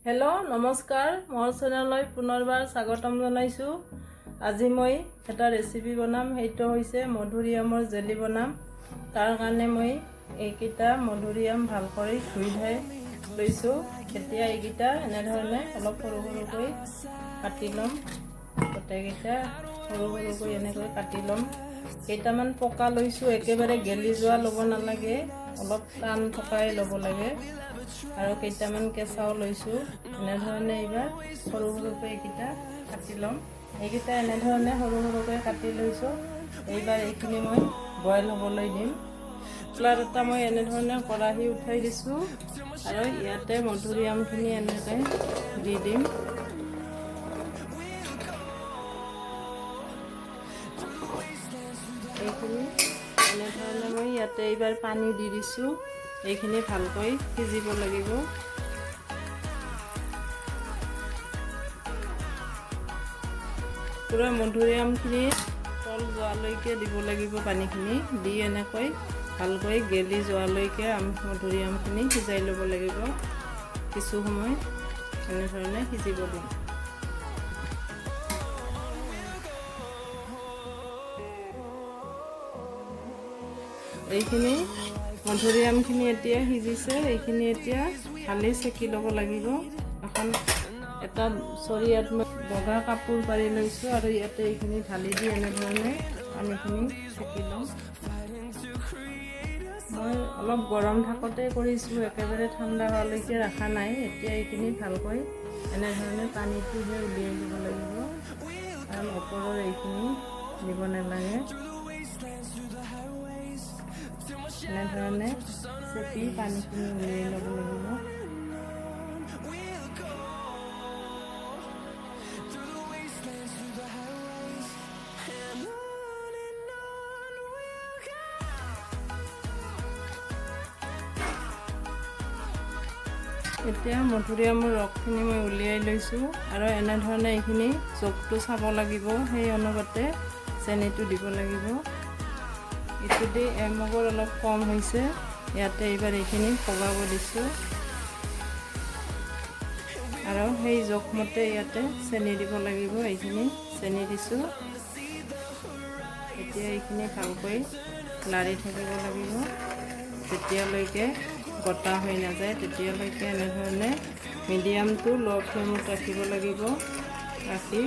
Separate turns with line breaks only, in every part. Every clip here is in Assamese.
হেল্ল' নমস্কাৰ, মোৰ চেনেললৈ পুনৰবাৰ স্বাগতম জনাইছোঁ। আজি মই এটা ৰেচিপি বনাম, সেইটো হৈছে মধুৰিআমৰ জেলি বনাম। তাৰ কাৰণে মই এইকেইটা মধুৰিআম ভালকৈ ধুই ধাই লৈছোঁ। এতিয়া এইকেইটা এনেধৰণে অলপ সৰু সৰুকৈ কাটি ল'ম। গোটেইকেইটা সৰু সৰুকৈ এনেকৈ কাটি ল'ম। কেইটামান পকা লৈছোঁ, একেবাৰে গেলি যোৱা ল'ব নালাগে, অলপ টান থকাই ল'ব লাগে। আৰু কেইটামান কেঁচাও লৈছোঁ। এনেধৰণে এইবাৰ সৰু সৰুকৈ এইকেইটা কাটি ল'ম। এইকেইটা এনেধৰণে সৰু সৰুকৈ কাটি লৈছোঁ। এইবাৰ এইখিনি মই বইল হ'বলৈ দিম। চুলাত এটা মই এনেধৰণে কেৰাহী উঠাই দিছোঁ আৰু ইয়াতে মধুৰিআমখিনি এনেকৈ দি দিম। এইখিনি এনেধৰণে মই ইয়াতে এইবাৰ পানী দি দিছোঁ। এইখিনি ভালকৈ সিজিব লাগিব। পূৰা মধুৰিআমখিনি তল যোৱালৈকে দিব লাগিব। পানীখিনি দি এনেকৈ ভালকৈ গেলি যোৱালৈকে মধুৰিআমখিনি সিজাই ল'ব লাগিব। কিছু সময় এনেধৰণে সিজিব দিম। এইখিনি মধুৰিআমখিনি এতিয়া সিজিছে। এইখিনি এতিয়া ঢালি চেকি ল'ব লাগিব। এখন এটা চৰিয়াত মই বগা কাপোৰ পাৰি লৈছোঁ আৰু ইয়াতে এইখিনি ঢালি দি এনেধৰণে পানীখিনি চেকি ল'ম। মই অলপ গৰম থাকোঁতে কৰিছোঁ, একেবাৰে ঠাণ্ডা হোৱালৈকে ৰখা নাই। এতিয়া এইখিনি ভালকৈ এনেধৰণে পানীটোহে উলিয়াই দিব লাগিব, কাৰণ ওপৰৰ এইখিনি দিব নালাগে। এনেধৰণে চেপি পানীখিনি উলিয়াই ল'ব লাগিব। এতিয়া মধুৰিআমৰ ৰসখিনি মই উলিয়াই লৈছোঁ আৰু এনেধৰণে এইখিনি জোখটো চাব লাগিব, সেই অনুপাতে চেনিটো দিব লাগিব। ইটোদি এমগৰ অলপ কম হৈছে। ইয়াতে এইবাৰ এইখিনি পগাব দিছোঁ আৰু সেই জোখমতে ইয়াতে চেনি দিব লাগিব। এইখিনি চেনি দিছোঁ। এতিয়া এইখিনি ভালকৈ লাৰি থাকিব লাগিব। যেতিয়ালৈকে গোটা হৈ নাযায়, তেতিয়ালৈকে এনেধৰণে মিডিয়াম টু ল' ফ্লেমত ৰাখিব লাগিব। ৰাখি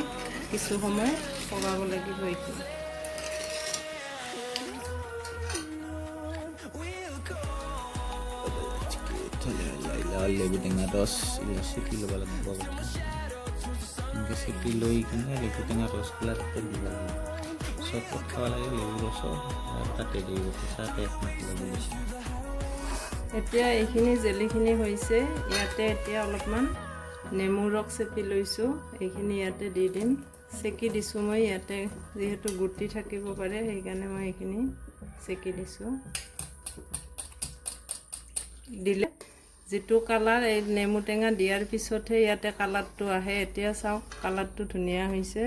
কিছু সময় পগাব লাগিব এইখিনি।
লেবু টেঙা ৰস এইবিলাক চেপি ল'ব লাগিব আগতে। এনেকৈ চেপি লৈ কিনে লেবু টেঙা ৰসবিলাক তাতে দিব লাগিব। চৰবত খাব লাগে লেবু ৰসৰ আৰু তাতে দি চাহ এক মাতিব দিছে।
এতিয়া এইখিনি জেলিখিনি হৈছে। ইয়াতে এতিয়া অলপমান নেমু ৰস চেপি লৈছোঁ, এইখিনি ইয়াতে দি দিম। চেকি দিছোঁ মই ইয়াতে, যিহেতু গুটি থাকিব পাৰে, সেইকাৰণে মই এইখিনি চেকি দিছোঁ। দিলে যিটো কালাৰ, এই নেমু টেঙা দিয়াৰ পিছতহে ইয়াতে কালাৰটো আহে। এতিয়া চাওক, কালাৰটো ধুনীয়া হৈছে।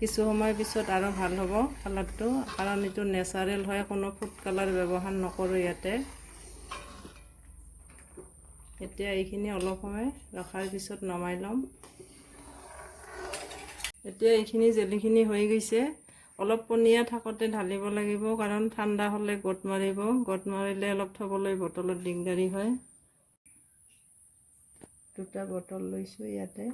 কিছু সময় পিছত আৰু ভাল হ'ব কালাৰটো, কাৰণ এইটো নেচাৰেল হয়, কোনো ফুড কালাৰ ব্যৱহাৰ নকৰোঁ ইয়াতে। এতিয়া এইখিনি অলপ সময় ৰখাৰ পিছত নমাই ল'ম। এতিয়া এইখিনি জেলিখিনি হৈ গৈছে। অলপ পনীয়া থাকোঁতে ঢালিব লাগিব, কাৰণ ঠাণ্ডা হ'লে গোট মাৰিব। গোট মাৰিলে অলপ থ'বলৈ বটলত দিগদাৰী হয়। দুটা বটল লৈছোঁ ইয়াতে।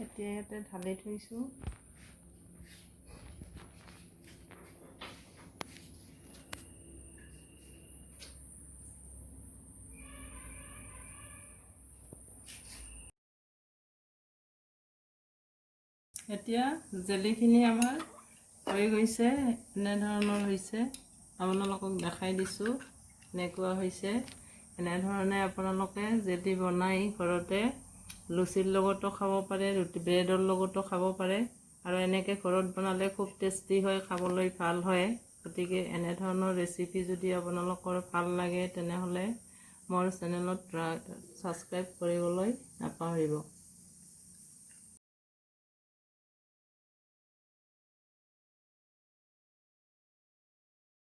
এতিয়া ইয়াতে ঢালি থৈছোঁ। এতিয়া জেলিখিনি আমাৰ হৈ গৈছে, এনেধৰণৰ হৈছে। আপোনালোকক দেখাই দিছোঁ, এনেকুৱা হৈছে। এনেধৰণে আপোনালোকে জেলি বনাই ঘৰতে লুচিৰ লগতো খাব পাৰে, ৰুটি ব্ৰেডৰ লগতো খাব পাৰে। আৰু এনেকৈ ঘৰত বনালে খুব টেষ্টি হয়, খাবলৈ ভাল হয়। গতিকে এনেধৰণৰ ৰেচিপি যদি আপোনালোকৰ ভাল লাগে, তেনেহ'লে মোৰ চেনেলত ছাবস্ক্ৰাইব কৰিবলৈ নাপাহৰিব।